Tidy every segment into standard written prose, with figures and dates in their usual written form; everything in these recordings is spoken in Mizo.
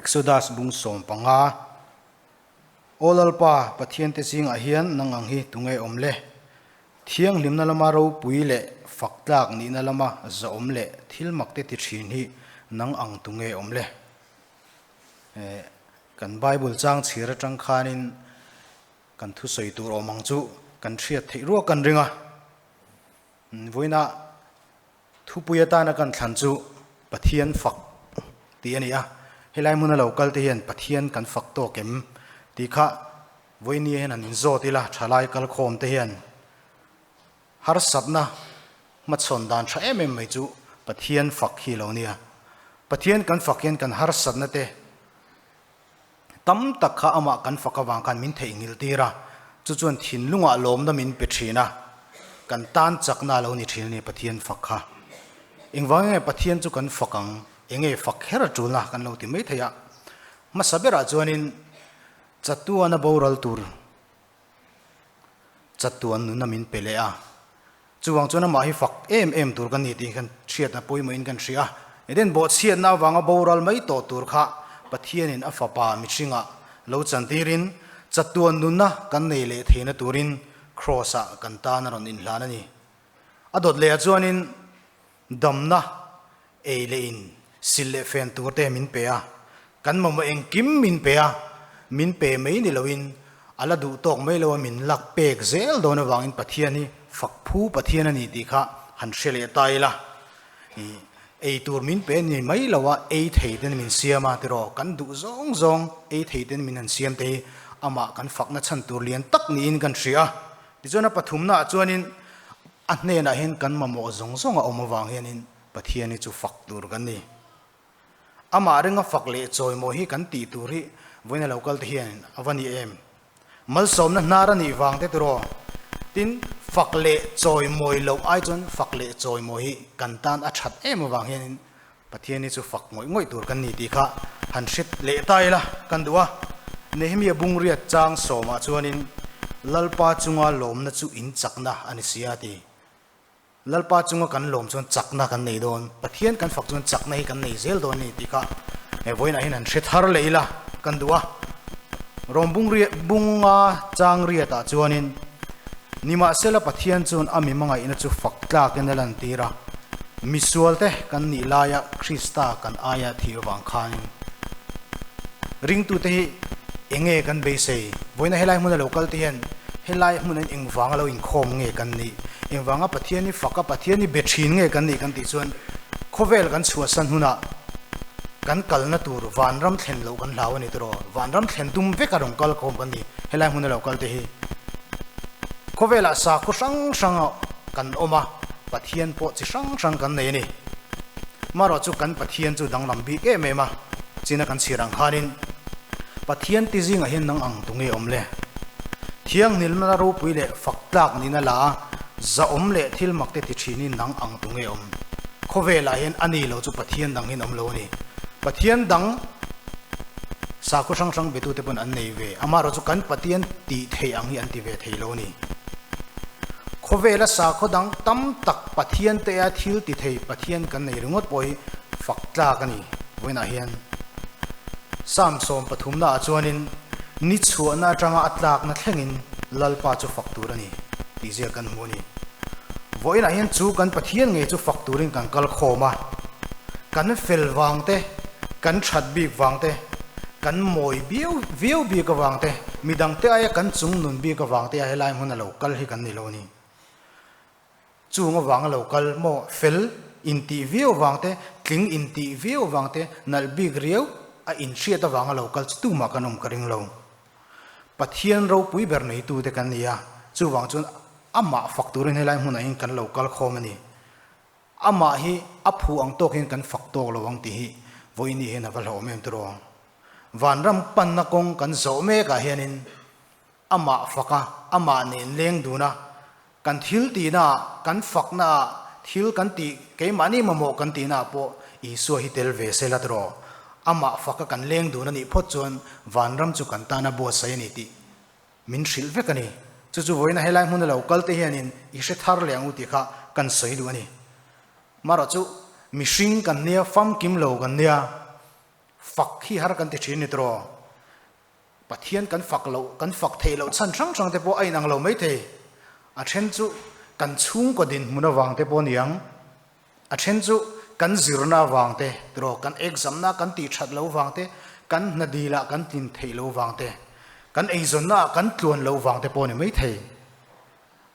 Exodus bung 15. Aw Lalpa, Pathiante zingah hian nang ang hi tunge awm le? Thianghlimna lama ropui leh fak tlak nihna lama zahawm leh thil makte ti thin hi nang ang tunge awm le? Kan Bible chang chhir atang khanin kan thusawi tur awm ang chu kan hriat theih ruak kan ring a. Vawiina thupui atana kan thlan chu Pathian fak tih a ni a. Helai hmuna lo kal te hian Pathian kan fak tawk em tih kha vawiini hian han inzawt ila thalai kalkhawm te hian harsatna hmachhawn dan tha em em mai chu Pathian fak hi lo nia. Pathian kan fak hian kan harsatna te Tam tak kha amah kan fak avang khan min theihnghilh tir a, chu chuan thinlungah lawmna min pe thin a, kan tan chakna a lo ni thin a ni Pathian fak kha. Engvang nge Pathian chu kan fak ang, enge fak kher a tulna kan lo ti mai thei a. Hmasa berah chuanin chatuana boral tur chatuan nuna min pe leh a, chuvang chuan amah hi fak em em tur kan ni tih kan hriatna pawimawhin kan hria a. Eden bawhchhiatna avanga boral mai tawh tur kha Pathianin a fapa mihringah lo chantirin chatuan nunna kan nei leh theihna turin Kraws-ah kan tan a rawn inhlan a ni. A dawt lehah chuanin damna ei leh in sil leh fen tur te min pe a, kan mamawh engkim min pe a, min pe mai ni loin a la duh tawk mai lo a min lak pek zel dawn avangin Pathian hi fak phu Pathian a ni tih kha han hre leh ta ila. Ei tur min pe ni mai lo a, ei thei ten min siam a tiraw, kan duh zawng zawng ei thei ten min han siam te hi amah kan fakna chhan tur lian tak niin kan hria a. Tichuan a pathumnaah chuanin a hnenah hian kan mamawh zawng zawng a awm avang hianin Pathian hi chu fak tur kan ni. Amah ringa fak leh chawimawi hi kan tih tur hi vawiina lo kal te hian a va ni em? Malsawmna hnar a nih vang te tiraw? Tin, fak leh chawimawi loh ai chuan fak leh chawimawi hi kan tan a that em avang hianin Pathian hi chu fak ngawih ngawih tur kan ni tih kha han hrit leh ta ila kan duh a. Nehemia bungriat chang sawmah chuanin Lalpa chunga lawmna chu in chakna a ni si a ti. Lalpa chunga kan lawm chuan chakna kan nei dawn, Pathian kan fak chuan chakna hi kan nei zel dawn a ni tih kha he vawiinah hian han hre thar leh ila kan duh a. Rawm bung riat bunga chang riatah chuanin nimahsela Pathian chuan a mi hmangaihna chu fak tlakin a lantir a, misualte kan nih laia Krista kan aia thih avang khanin ringtute hi enge kan beisei? Vawiina helai hmuna lo kalte hian helai hmunin engvanga lo inkhawm nge kan nih? Engvanga Pathian hi fak a, Pathian hi be thin nge kan nih kan tih chuan khawvel kan chhuahsan hunah kan kalna tur vanram thlen loh kan hlau a ni tiraw? Vanram thlen tum vek a rawn kal khawm kan ni helai hmuna lo kal te hi. Khawvelah sakhaw hrang hrang kan awm a, Pathian pawh chi hrang hrang kan nei a ni. Marawh chu kan Pathian chu danglam bik em em a, china kan chhir ang khanin Pathian ti zingah hian nang ang tunge awm le? Thianghnilna ropui leh fak tlak nihna la a, zahawm leh thil mak te ti thinin nang ang tunge awm? Khawvelah hian a ni lo chu Pathian dang hian awm lo a ni. Pathian dang sakhaw hrang hrang betute pawn an nei ve, amaherawh chu kan Pathian tih theih ang hi an ti ve thei lo a ni. Khawvela sakhaw dang tam tak Pathian te a thil ti thei Pathian kan nei ringawt pawh hi fak tlak a ni. Vawiinah hian Psalm 13 naah chuanin ni chhuahna atanga a tlakna thlengin Lalpa chu fak tur a ni tih ziak kan hmu a ni. Vawiinah hian chu kan Pathian ngei chu fak turin kan kal khawm a, kan fel vang te, kan that bik vang te, Kan mawi biau viau bik avang te, midangte aia kan chung nun bik avang te a helai hmun a lo kal hi kan ni lo a ni. Chung avang a lo kal maw fel intih viau avang te, tling intih viau avang te, nalh bik riau a inhriat avang a lo kal chu tumah kan awm ka ring lo. Pathian ropui ber neitute kan ni a, chuvang chuan amah fak turin helai hmunah hian kan lo kal khawm a ni. Amah hi a phu ang tawkin kan fak tawk lo ang tih hi vawiini hian a va hlauhawm em tiraw? Vanram panna kawng kan zawh mekah hianin amah faka, amah nen leng duna kan thil tihnaah, kan faknaah, thil kan tih keimahni mamawh kan tihnaah pawh Isua hi tel ve se la tiraw? Amah faka kan leng dun a nih phawt chuan vanram chu kan tana buatsaih a ni tih Min hrilh vek a ni. Chu chu vawiina helai hmuna lo kal te hianin i hre thar leh ang u tih kha kan sawi duh a ni. Marawh chu mihring kan nia, famkim lo kan nia, Fak hi har kan ti thin ni tiraw? Pathian kan fak loh, kan fak theih loh chhan hrang hrang te pawh a inang lo maithei. A then chu kan chhungkaw dinhmun avang te pawh a ni ang. A then chu kan zirna avang te, tiraw, kan exam-na kan tih that lo vang te, kan hna dilah kan tlin theih lo vang te, kan eizawnnaah kan tluan lo vang te pawh a ni maithei.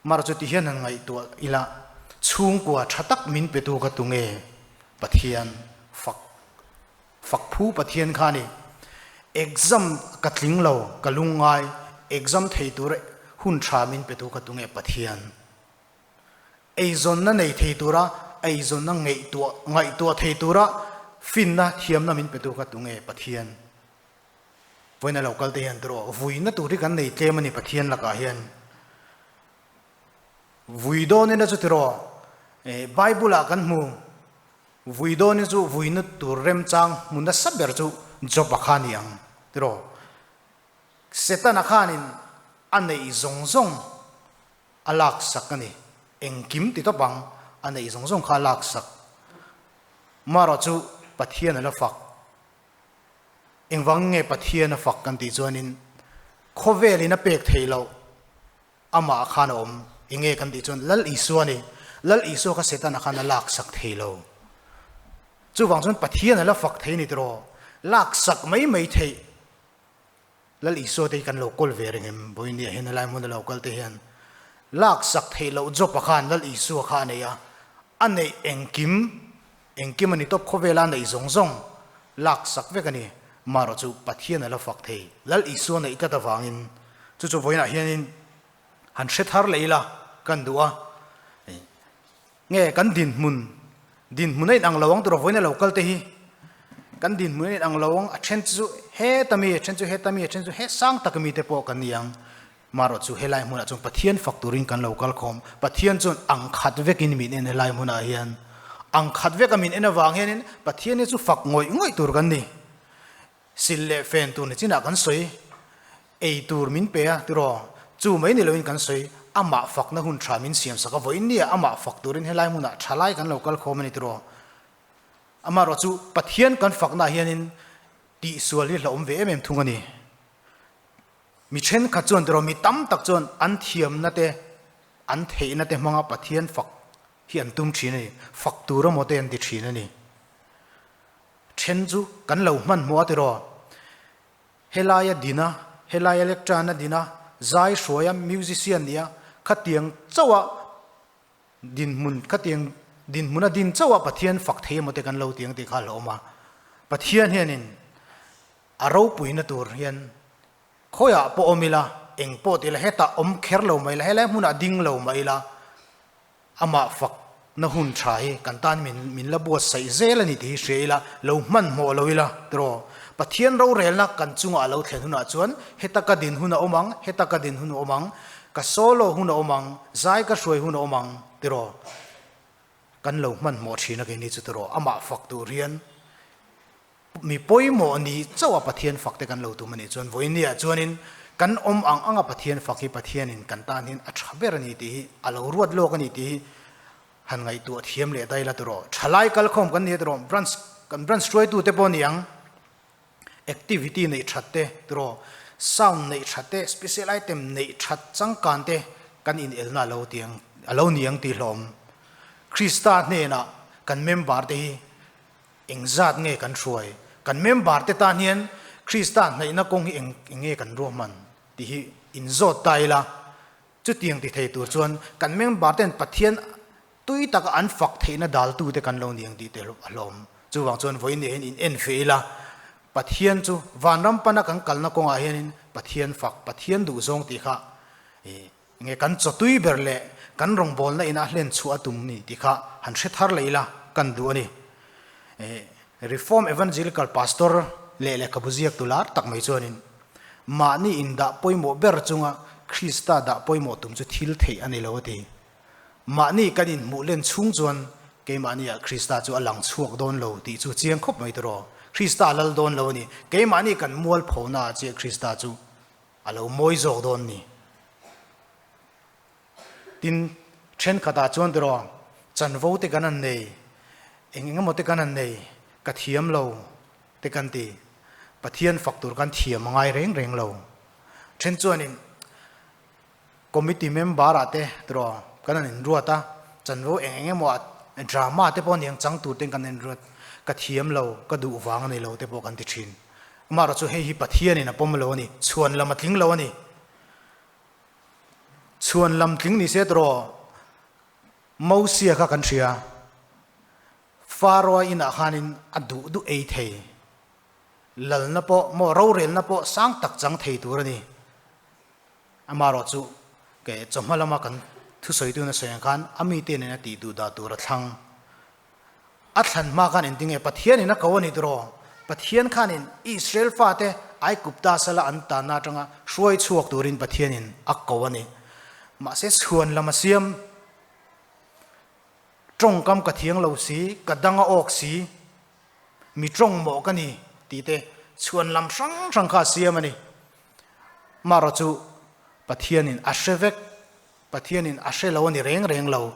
Mar chu ti hian han ngaihtuah ila, chhungkua tha tak min petu kha tunge? Pathian fak fak phu Pathian kha a ni. Exam ka tling lo, ka lungngai, exam thei tura hun tha min petu kha tunge? Pathian. Eizawnna nei thei tura, eizawnna ngaihtuah ngaihtuah thei tura finna thiamna min petu kha tunge? Pathian. Vawiin a lo kal te hian tawh vuina tur hi kan nei tlem a ni Pathian lakah hian. Vui dawnin a chu tiraw Bible ah kan hmu vui dawnin chu vuina tur remchang hmu nasa ber chu Job-a kha a ni ang tiraw. Setana khanin a neih zawng zawng a laksak a ni. Engkim ti tawp ang, a neih zawng zawng kha a laksak. Marawh chu Pathian a la fak. Engvang nge Pathian a fak kan tih chuanin khawvelin a pek theih loh amah khan a awm. Enge kan tih chuan Lal Isua a ni. Lal Isua kha Setana khan a laksak thei lo. Chuvang chuan Pathian a la fak thei a ni tiraw? Laksak mai mai theih Lal Isua te hi kan lo kawl ve reng em? Vawiin hian helai hmun a lo kal te hian laksak theih loh job-a khan Lal Isua kha a nei a, a neih engkim, engkim a ni tawp khawvela a neih zawng zawng laksak vek a ni. Marawh chu Pathian a la fak thei. Lal Isua neih tlat avangin chu chu vawiinah hianin han hre thar leh ila kan duh a. Nge kan dinhmun, dinhmun a inang lo ang tur a vawiin a lo kal te hi kan dinhmun a inang lo ang, a then chu heta mi, a then chu heta mi, a then chu he sang taka mi te pawh kan ni ang. Marawh chu helai hmunah chuan Pathian fak turin kan lo kal khawm. Pathian chuan ang khat vekin min en helai hmunah hian. Ang khat veka min en avang hianin Pathian hi chu fak ngawih ngawih tur kan ni. Sil leh fen tur ni chinah kan sawi, ei tur min pe a tiraw? Chu mai ni loin kan sawi, amah fakna hun tha min siam sak a, vawiin nia amah fak turin helai hmunah tha lai kan lo kal khawm a ni tiraw? Amaherawh chu Pathian kan faknaah hianin tihsual hi hlauhawm ve em em thung a ni. Mi thenkhat chuan tiraw, mi tam tak chuan an thiamna te, an theihna te hmanga Pathian fak hi an tum thin a ni, fak tur emaw te an ti thin a ni. Then chu kan lo hmanhmawh a tiraw? Helaia dina, helaia lectern-a dina, zai hruaia musician nia, khatiang chauha dinhmun, khatiang dinhmuna din chauha Pathian fak thei emaw te kan lo ti ang tih kha a hlauhawm a. Pathian hianin a ropuina tur hian khawiah pawh awm ila, eng pawh ti ila, hetah awm kher lo mah ila, helai hmunah ding lo mah ila, Amah fak na hun tha hi kan tan min min la buatsaih zel a ni tih hi hria ila, lo hmanhmawh lo ila tiraw. Pathian rorelna kan chungah a lo thlen hunah chuan heta ka din hun a awm ang, heta ka din hun a awm ang, ka solo hun a awm ang, zai ka hruai hun a awm ang tiraw. Kan lo hmanhmawh thin a keini chu tiraw. Amah fak tur hian mi pawimawh ni chauh a Pathian fak te kan lo tum a nih chuan vawinia chuanin kan awm ang ang a Pathian fak hi Pathianin kan tan hian a tha ber a ni tih hi a lo ruat lawk a ni tih hi han ngaihtuah thiam leh daih la tawh rawh. Thalai kalkhawm kan ni a tawh rawh, branch kan branch hruaitu te pawh a ni ang, activity neih that te tawh rawh, sound neih that te, special item neih that changkan te kan inelna a lo ti ang a lo ni ang tih hlawm. Krista hnenah kan member te hi Engzat nge kan hruai? Kan member te tan hian Krista hnaihna kawng hi eng nge kan ruahman tih hi inzawt ta ila. Chutiang ti thei tur chuan kan member ten Pathian tui taka an fak theihna daltu te kan lo ni ang tih te a hlawm. Chuvang chuan vawiin nih hian in en feh ila, Pathian chu vanram pana kan kalna kawngah hianin Pathian fak, Pathian duhzawng tih kha Nge kan chawtui ber leh kan rawngbawlna ina hlen chhuah a tum ni tih kha han hre thar leh ila kan duh a ni. Reform Evangelical Pastor leh lehkhabu ziaktu lar tak mai chuanin mahni indah pawimawh ber chunga Krista dah pawimawh tum chu thil theih a ni lo a ti. Mahni kan inhmuh len chhung chuan keimahniah Krista chu a lang chhuak dawn lo tih chu chiang khawp mai tawh rawh. Krista a lal dawn lo a ni. Keimahni kan mualphona ah chiah Krista chu A lo mawi zawk dawn ni. Tin, thenkhatah chuan tiraw, chanvo te kan han nei, eng eng emaw te kan han nei, ka thiam lo. te kan ti. Pathian fak tur kan thiam a ngai reng reng lo. Then chuanin committee member ah te tiraw kan han inruat a, chanvo eng eng emaw ah drama te pawh aniang chang tur ten kan inruat, ka thiam lo, ka duh vang a ni lo te pawh kan ti thin. Amaherawhchu hei hi Pathianin a pawm lo a ni, chhuan lam a tling lo a ni. Chhuan lam tling ni se tiraw Mosia kha kan hria, Pharaoh inah khanin a duh duh ei thei. Lalna pawh maw rorelna pawh sang tak chang thei tur a ni. Amaherawh chu ke chawhma lama kan thusawitu na sawi ang khan a mite nena tih duh dah tur a thlang. A thlan hma khan engtinge Pathianin a ko a ni tiraw? Pathian khanin Israel fate Aigupta sala an tanna atanga hruai chhuak turin Pathianin a ko a ni. Mahse chhuan lam a siam. Tawngkam ka thiang lo si, ka dang a awk si. Mi tawng mawh ka ni tih te chhuan lam hrang hrang kha a siam a ni. Marawh chu Pathianin a hre vek, Pathianin a hre lo a ni reng reng lo,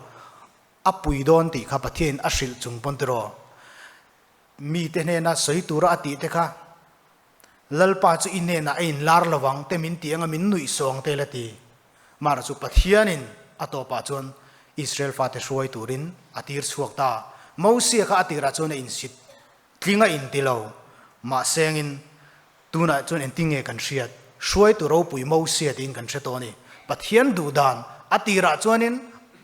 a pui dawn tih kha Pathianin a hrilh chung pawn tiraw? Mite hnena sawi tura a tih te kha Lalpa chu i hnenah a inlar lo ang te min ti anga min nuih sawng te la ti. Marawh chu Pathianin a tawpah chuan Israel fate hruai turin a tir chhuak ta. Mosia kha a tirah chuan a insit tling a inti lo. Mahsengin tunah chuan engtin nge kan hriat? Hruaitu ropui Mosia tiin kan hre tawh a ni. Pathian duh dan a tirah chuanin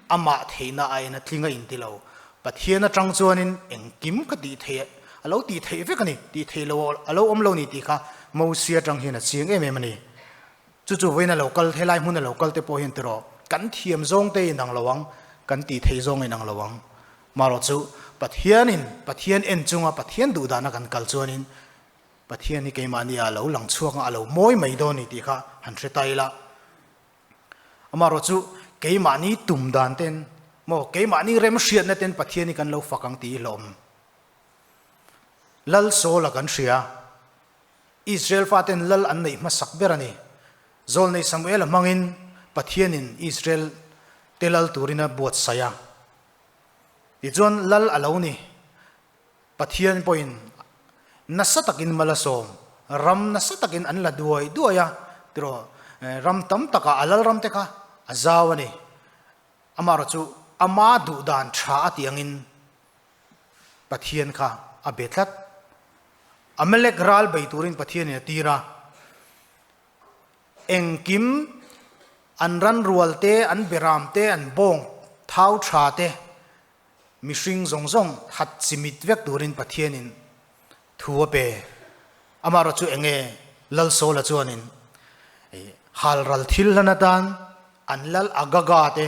amah theihna a en a tling a inti lo. Pathian atang chuanin engkim ka tih theih a lo tih theih vek a ni, tih theih lo a lo awm lo ni tih kha Mosia atang hian a chiang em em a ni. Chu chu vawiin a lo kal, helai hmun a lo kal te pawh hian tiraw, kan thiam zawng te inang lo ang, kan tih theih zawng inang lo ang. Marawh chu Pathianin, Pathian en chunga Pathian duh dana kan kal chuanin Pathian hi keimahni ah a lo lang chhuak ang, a lo mawi mai dawn ni tih kha han hre ta ila. Amaherawh chu keimahni tum dan ten maw, keimahni remhriatna ten Pathian hi kan lo fak ang tih hi hlawm. Lal Saul-a kan hria. Israel faten lal an neih hmasak ber a ni. Zawlnei Samuel-a hmangin Pathianin Israel te lal turin a buatsaih a. Tichuan lal a lo ni. Pathian pawhin nasa takin mal a sawm. Ram nasa takin an la duai duai a, tiraw ram tam takah a lal ram te kha a zau a ni. Amaherawhchu ama duh dan tha a tih angin Pathian kha a be tlat. Amalek ral bei turin Pathianin a tir a. Engkim an ran rual te, an beram te, an bawng thau tha te, mihring zawng zawng that chimit vek turin Pathianin thu a pe. Amaherawhchu chu enge Lal Saula chuanin halral thil hlan atan an lal Agaga te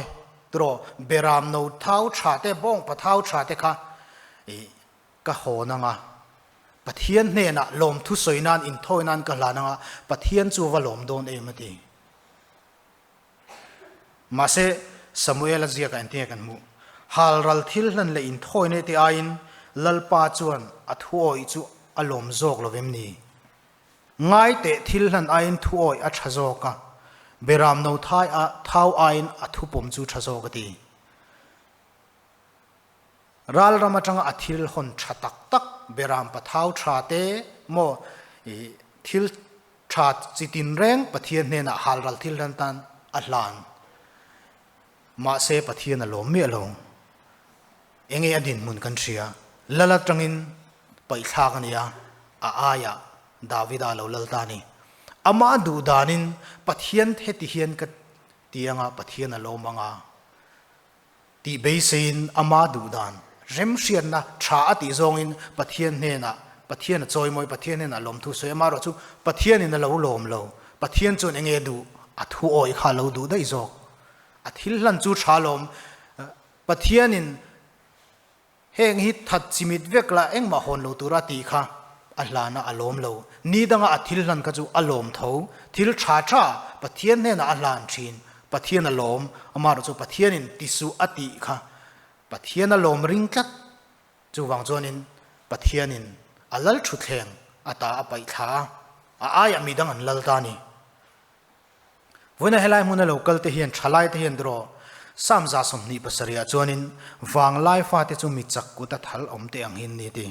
tiraw beram no thau tha te, bawngpa thau tha te kha ka hawn anga Pathian hnenah lawmthu sawi nan inthawi nan ka hlan anga Pathian chu va lawm dawn em a ti. Mahse Samuel-a ziakah engtinge kan hmuh? Halral thil hlan leh inthawina te aiin Lalpa chuan a thuawih chu a lawm zawk lo vem ni? Ngai teh thil hlan aiin thuawih a tha zawk a, beram no thai a thau aiin a thupawm chu tha zawk a ti. Ral ram atanga a thil hawn tha tak tak beram pathau tha te maw i thil tha chi tinreng Pathian hnenah halral thil hlan tan a hlan. Mahse Pathian a lawm miah lo. Enge a dinhmun kan hria. Lal atangin paihthlak a nia, a aiah Davida a lo lal ta a ni. Amah duh danin Pathian heti hian ka ti anga Pathian a lawm anga tih beiseiin ama duh dan remhriatna tha a tih zawngin Pathian hnenah Pathian a chawimawi, Pathian hnenah lawmthu sawi amaherawh chu Pathianin a lo lawm lo. Pathian chuan enge duh a thu awih kha a lo duh daih zawk. A thil hlan chu tha lawm. Pathianin heng hi that chimit vek la engmah hawn lo tura tih kha a hlana a lawm lo. Ni danga a thil hlan kha chu a lawm tho. Thil tha tha Pathian hnenah a hlan thin. Pathian a lawm. Amaherawhchu Pathianin tisuh a tih kha Pathian a lawm ring tlat. Chuvang chuanin Pathianin a lal thutthleng ata a paih thla a, a aiah midang an lal ta a ni. Vawiina helai hmuna lo kal te hian thalai te hian draw Sam 27 ah chuanin vanglai fate chu mi chak kut a thal awm te ang hin ni ti.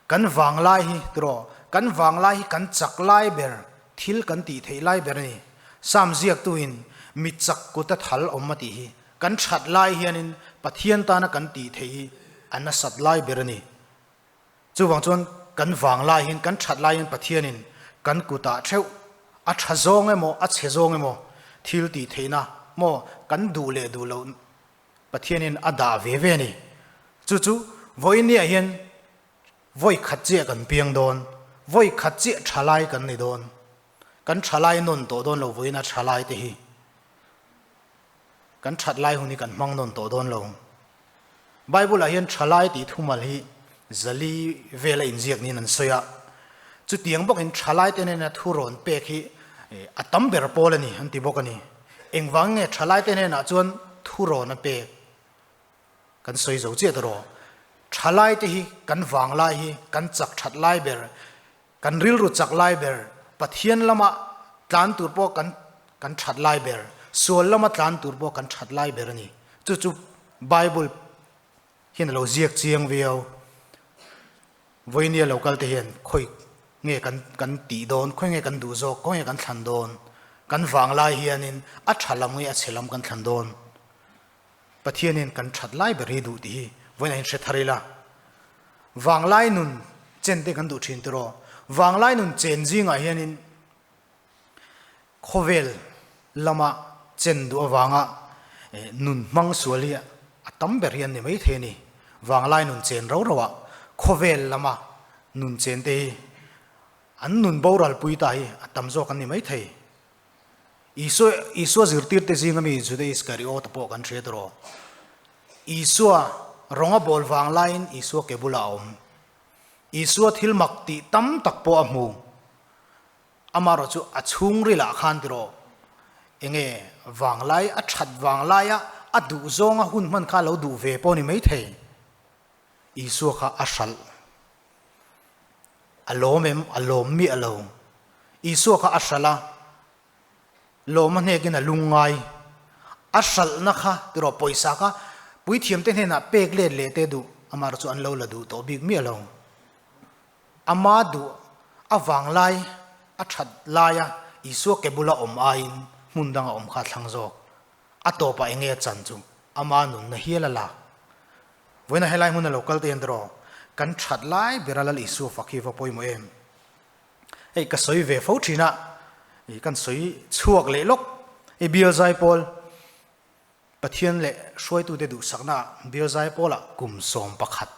Kan vanglai hi tiraw, kan vanglai hi kan chak lai ber, thil kan tih theih lai ber a ni. Sam ziaktuin mi chak kut a thal awm a tih hi kan that lai hianin Pathian tana kan tih theih hi a nasat lai ber a ni. Chuvang chuan kan vanglai hian kan that lai hian Pathianin kan kutah theuh a tha zawng emaw a chhe zawng emaw thil tih theihna maw kan duh leh duh loh Pathianin a dah ve ve a ni. Chu chu vawiin hian vawi khat chiah kan piang dawn, vawi khat chiah thalai kan ni dawn. Kan thalai nawn tawh dawn lo vawiina thalai te hi. Kan that lai hun hi kan hmang nawn tawh dawn lo. Bible ah hian thalai tih thumal hi 400 vela inziak niin an sawi a. Chutiang bawkin thalai te hnena thu rawn pek hi a tam ber pawl a ni an ti bawk a ni. Engvang nge thalai te hnenah chuan thu rawn a pek kan sawi zo chiah ta rawh. Thalai te hi kan vang lai hi kan chak that lai ber, kan rilru chak lai ber, Pathian lama tlan tur pawh kan kan that lai ber, sual lama tlan tur pawh kan that lai ber a ni. Chu chu Bible hian a lo ziak chiang viau. Vawinia lo kal te hian khawi nge kan kan tih dawn, khawi nge kan duh zawk, khawi nge kan thlan dawn, kan vang lai hianin a tha lam nge a chhe lam kan thlan dawn. Pathianin kan that lai ber hi duh tih hi vawiin a inhre thar ila. Vanglai nun chen te kan duh thin tiraw? Vanglai nun chen zingah hianin Khawvel lama chen duh avanga nun hmang sual hi a tam ber hi an ni maithei a ni. Vanglai nun chen rau rauah khawvel lama nun chen te hi an nun boral pui ta hi a tam zawk an ni maithei. Isua Isua zirtir te zinga mi Juda Iskariota pawh kan hriat rawh. Isua rawnga bawl vanglaiin Isua ke bulah a awm. Isua thil mak tih tam tak pawh a hmu. Amaherawh chu a chhungrilah khan tiraw enge vanglai a that vanglaia a duh zawnga hun hman kha lo duh ve pawh ni maithei. Isua kha a hralh. A lawm em? A lawm miah lo. Isua kha a hralh a, lawm a hnekin a lungngai. A hralhna kha tiraw pawisa kha puithiamte hnenah pek let leh te duh, amaherawh chu an lo la duh tawh bik miah lo. Ama duh a vanglai a that laia Isua ke bula awm aiin hmun danga awm kha a thlang zawk. A tawpah eng nge a chan chu ama nunna hial a lak. Vawiina helai hmuna lo kal te hian tiraw kan that lai bera Lal Isua fak hi va pawimawh em? Hei ka sawi ve fo thin a, kan sawi chhuak leh lawk. Hei Bial Zaipawl Pathian leh hruaitute duhsaknaah Bial Zaipawlah kum 11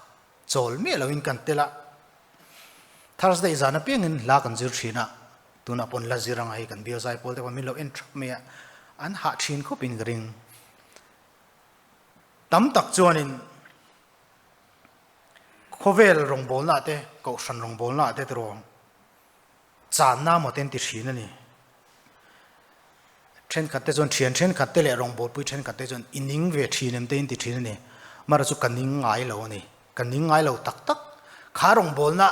chawl miah loin kan tel a. Thursday zan apiangin hla kan zir thin a, tunah pawn la zir anga hei kan Bial Zaipawl te pawh min lo en thap mai a, an hah thin khawpin ka ring. Tam tak chuanin khawvel rawngbawlnaah te, kohhran rawngbawlnaah te tiraw Channa maw te an ti thin a ni. Thenkhat te chuan thian thenkhat te leh rawngbawlpui thenkhat te chuan i ning ve thin em te in ti thin a ni. Mara chu ka ning ngai lo a ni. Ka ning ngai lo tak tak. Kha rawngbawlna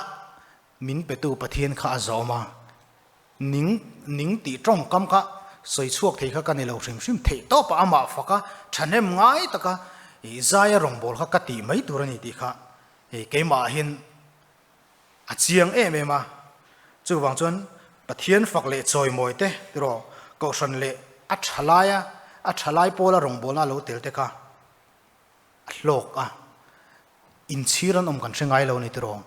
min petu Pathian kha a zawm a. Ning ning tih tawngkam kha sawi chhuak thei kha ka ni lo hrim hrim theih tawp a amah fak a thahnem ngai taka i zaia rawngbâwl kha ka tih mai tur a ni tih kha keimah ah hian A chiang em em a, chuvang chuan Pathian fak leh chawimawi te tiraw Kohhran leh a tha laia a tha lai pawla rawngbawlna a lo tel te kha a hlawk a, inchhir an awm kan hre ngai lo a ni tiraw.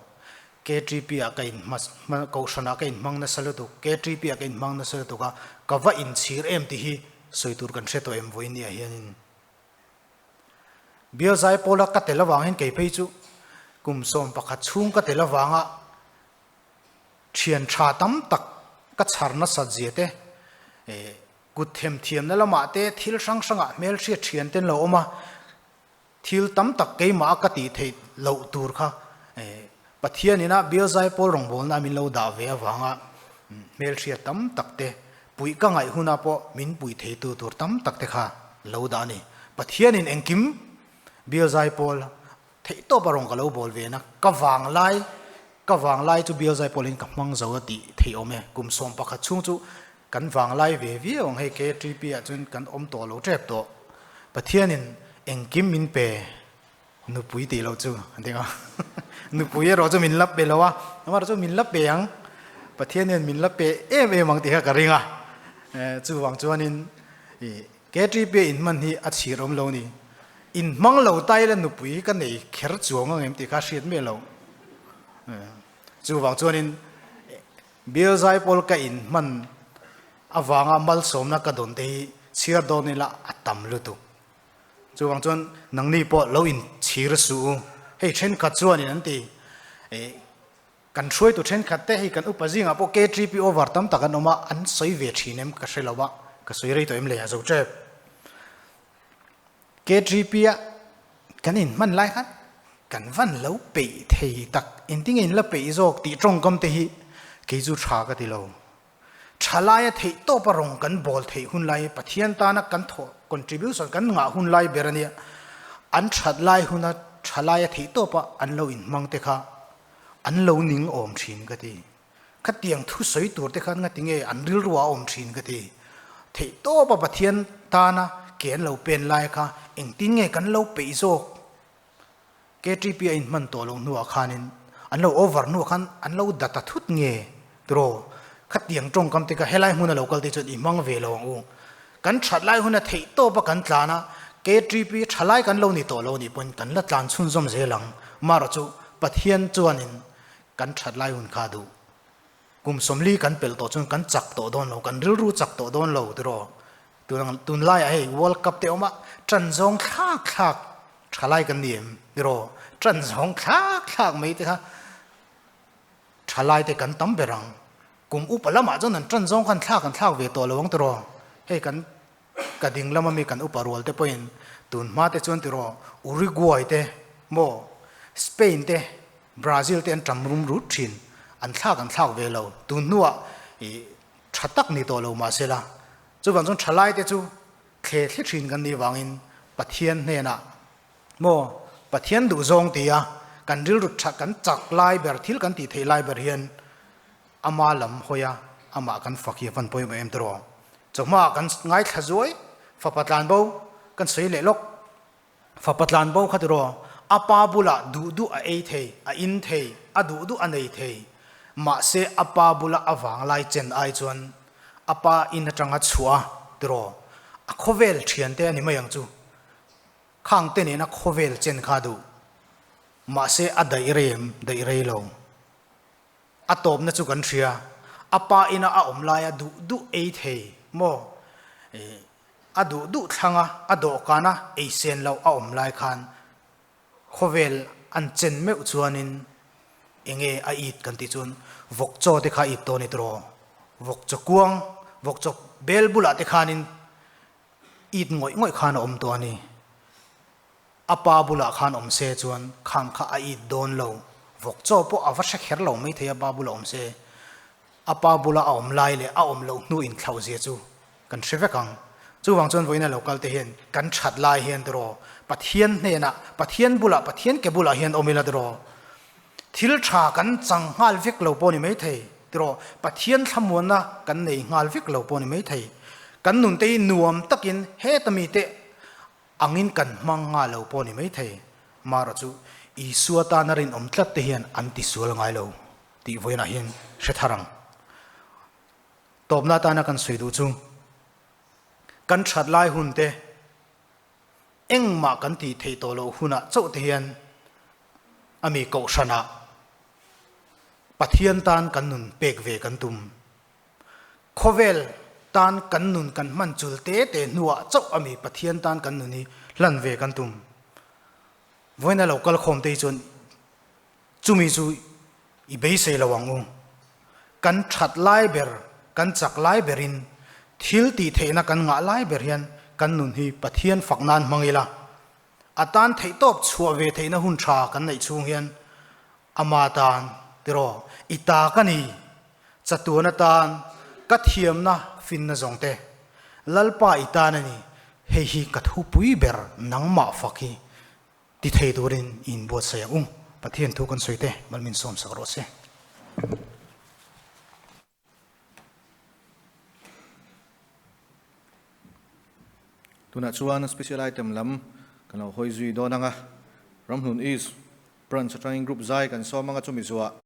KTP ah ka in hma Kohhran ah ka inhmang nasa lutuk, KTP ah ka inhmang nasa lutuk a, ka va inchhir em tih hi sawi tur kan hre tawh em vawiin ah hianin. Bial Zaipawla ka tel avangin kei phei chu kum 11 chhung ka tel avanga thian tha tam tak ka chhar nasat zia te, kut themthiamna lamah te thil hrang hrangah hmelhriat thian ten lo awm a, thil tam tak keimah a ka tih theih loh tur kha Pathianina Bial Zaipawl rawngbawlna min lo dah ve avanga hmelhriat tam tak te Puih ka ngaih hunah pawh min puih theitu tur tam tak te kha lo dah a ni. Pathianin engkim Bial Zaipawl theihtawp a rawn ka lo bawl ve na, ka vanglai, ka vanglai chu Bial Zaipawlin ka hmang zo a tih theih awm e. Kum 11 chhung chu kan vanglai ve viau ang hei KTP ah chuan kan awm tawh lo tep tawh. Pathianin engkim min pe nupui tih loh chu an ti nga. Nupui erawh chu min la pe lo a, amaherawh chu min la pe ang, Pathian hian min la pe em em ang tih kha ka ring a. Chuvang chuanin KTP a inhman hi a chhir awm lo ni. Inhmang lo ta ila nupui ka nei kher chuang ang em tih kha hriat miah lo. Chuvang chuanin Bial zaipawl ka inhman avanga malsawmna ka dawn te hi chhiar dawn ila a tam lutuk. Chuvang chuan nangni pawh lo inchhir suh u. Hei thenkhat chuanin an ti, Kan hruaitu thenkhat te hei kan upa zingah pawh KTP over tam tak an awm a, an sawi ve thin em ka hre lo a, ka sawi rei tawh em le a zo tep. KTP a kan inhman lai khan kan van lo peih thei tak, engtinge in la peih zawk tih tawngkam te hi kei chu tha ka ti lo. Thalaia theih tawpa rawng kan bawl theih hun lai hi Pathian tana kan thawh contribution kan ngah hun lai ber a nia. An that lai huna thalaia theih tawpa an lo inhmang te kha an lo ning awm thin ka ti. Khatiang thu sawi tur te khan ngati nge an rilru a awm thin ka ti. Theih tawpa Pathian tana ke an lo pen lai kha engtin nge kan lo peih zawk? KTP a inhman tawh loh hnuah khanin an lo over hnuah khan an lo data thut nge tiraw? Khatiang tawngkam te kha helai hmuna lo kal te chuan i hmang ve lo ang u. Kan that lai huna theih tawpa kan tlan a, KTP tha lai kan lo ni tawh lo nih pawhin kan la tlan chhunzawm zel ang. Marawh chu Pathian chuanin kan that lai hun kha duh. Kum 40 kan pelh tawh chuan kan chak tawh dawn lo, kan rilru chak tawh dawn lo tiraw? Tunlaiah hei World Cup te awm a, ṭan zawng thlak thlak tha lai kan ni em tiraw? Ṭan zawng thlak thlak mai te kha tha lai te kan tam ber ang. Kum upa lamah chuan an ṭan zawng khan thlak an thlak ve tawh lo ang tiraw? Hei kan ka ding lama mi kan upa rual te pawhin tun hma te chuan tiraw Uruguay te maw Spain te Brazil te an ṭam rum rut ṭhin, an thlak an thlak ve lo. Tun hnuah ih ṭha tak ni tawh lo mahsela, chuvang chuan ṭhalai te chu thle thli ṭhin kan nih vangin Pathian hnenah maw Pathian duh zawng tia kan rilru ṭha kan chak lai ber thil kan tih theih lai ber hian ama lam hawi a amah kan fak hi a van pawimawh em tiraw? Chawhma kan ngaithla zuai fapa tlanbo kan sawi leh lawk. Fapa tlan bo kha tiraw, a pa bulah duh duh a ei thei, a in thei, a duh duh a nei thei. Mahse a pa bula a vanglai chen ai chuan a pa in atanga chhuah a tiraw, a khawvel thiante a ni mai ang chu. Khang te nena khawvel chen kha duh. Mahse a daih rei em? Daih rei lo. A tawpna chu kan hria. A pa ina a awm laia duh duh ei thei maw? A duh duh thlang a, a dawhkan a ei sen loh a awm lai khan khawvel an chen meuh chuanin enge a it kan tih chuan vawk chaw te kha it tawh a ni tawh, vawk chaw kuang, vawk chaw bel bulah te khanin it ngawih ngawih khan a awm tawh a ni. A pa bulah khan awm se chuan khang kha a it dawn lo, vawk chaw pawh a va hre kher lo maithei a pa bulah awm se. A pa bula a awm lai leh a awm loh hnu inthlauh zia chu kan hre vek ang. Chuvang chuan vawiin a lo kal te hian kan that lai hian tiraw Pathian hnenah, Pathian bulah, Pathian ke bulah hian awm ila tiraw thil tha kan chang nghal vek lo pawh ni maithei tiraw Pathian thlamuanna kan nei nghal vek lo pawh ni maithei. Kan nunte hi nuam takin heta mite angin kan hmang nghal lo pawh ni maithei. Marawh chu Isua tana rinawm tlat te hian an tisual ngai lo tih vawiinah hian hre thar ang. Tawpna atana kan sawi duh chu kan that lai hun te engmah kan tih theih tawh loh hunah chauh te hian a mi kohhranah Pathian tan kan nun pek ve kan tum. Khawvel tan kan nun kan hman chul te te hnuah chauh a mi Pathian tan kan nun hi hlan ve kan tum. Vawiina lo kal khawm te hi chuan Chumi chu i beisei lo ang u. Kan that lai ber, kan chak lai berin, thil tih theihna kan ngah lai ber hian kan nun hi Pathian fak nan hmang ila, a tan theihtawp chhuah ve theihna hun tha kan neih chhung hian ama tan tiraw i ta ka ni, chatuan atan ka thiamna finna zawng te Lalpa i tan a ni, hei hi ka thupui ber nangmah fak hi Ti thei turin i inbuatsaih ang u. Pathian thu kan sawi te malmin sawmsak rawh se. Tunah chuan special item lam kan lo hawi zui dawn ang a, Ramhlun East. Branch atangin Group zai kan sawm anga chumi zuah.